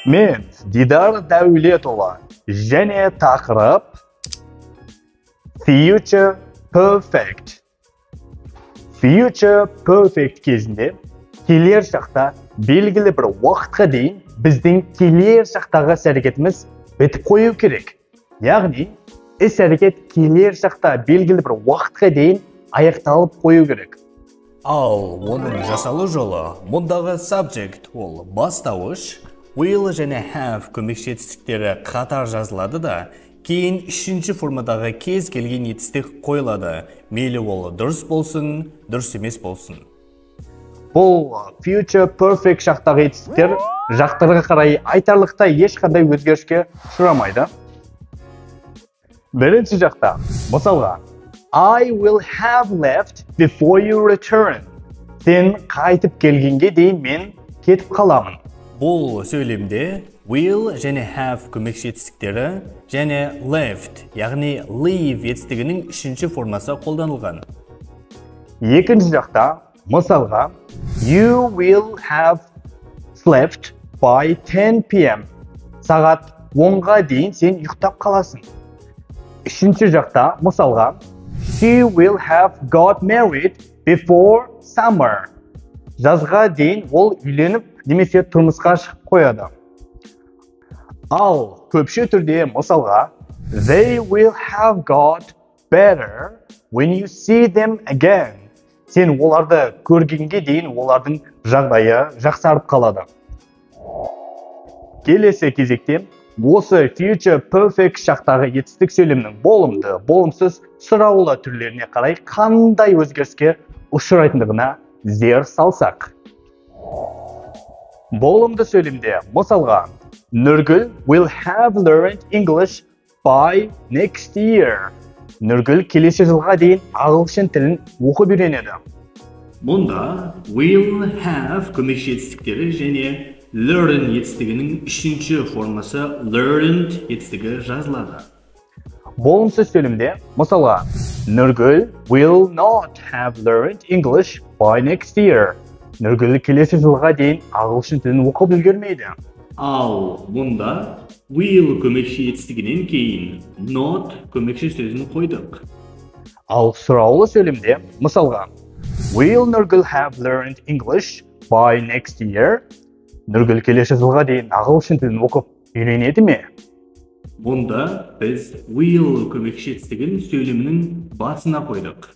Мен Дидар Дәулетұлы және тақырып Future Perfect. Future Perfect кезінде келер шақта белгілі бір уақытқа дейін біздің келер шақтағы іс-әрекетіміз бітіп қою керек. Яғни іс-әрекет келер шақта белгілі бір уақытқа дейін аяқталып қою керек. Ал оның жасалу жолы мұндағы subject ол бастауыш, will және have көмекші етістіктері қатар жазылады да, кейін үшінші формадағы кез келген етістік қойылады. Мейлі ол дұрыс болсын, дұрыс емес болсын. Бұл future perfect шақтағы етістіктер жақтарға қарай айтарлықтай ешқандай өзгеріске ұшырамайды. Бірінші жақта, мысалға, I will have left before you return. Сен қайтып келгенге дейін мен кетіп қаламын. Бұл сөйлемде will және have көмекші етістіктері және left, яғни leave етістігінің үшінші формасы қолданылған. Екінші жақта, мысалға, you will have slept by 10 p.m. Сағат 10-ға дейін сен ұйықтап қаласың. Үшінші жақта, мысалға, she will have got married before summer. Жазға дейін ол үйленіп немесе тұрмысқа шығып қояды. Ал көпше түрде, мысалға, they will have got better when you see them again. Сен оларды көргенге дейін олардың жағдайы жақсарып қалады. Келесі кезекте осы future perfect шақтағы етістік сөйлемнің болымды, болымсыз, сұраулы түрлеріне қарай қандай өзгеріске ұшырайтындығына зер салсақ. Болымды сөйлемде, мысалға, Нұргүл will have learned English by next year. Нұргүл келесі жылға дейін ағылшын тілін оқып үйренеді. Мұнда will have көмекші етістіктері және learn етістігінің үшінші формасы learned етістігі жазылады. Болымсыз сөйлемде, мысалға, Нұргүл will not have learned English by next year. Нұргүл келесі жылға дейін ағылшын тілін оқып үлгермейді. Ал мұнда will көмекші етістігінен кейін not көмекші сөзін қойдық. Ал сұраулы сөйлемде, мысалға, will Нұргүл have learned English by next year? Нұргүл келесі жылға дейін ағылшын тілін оқып үйренеді ме? Бұнда біз will көмекші етістігін сөйлемнің басына қойдық.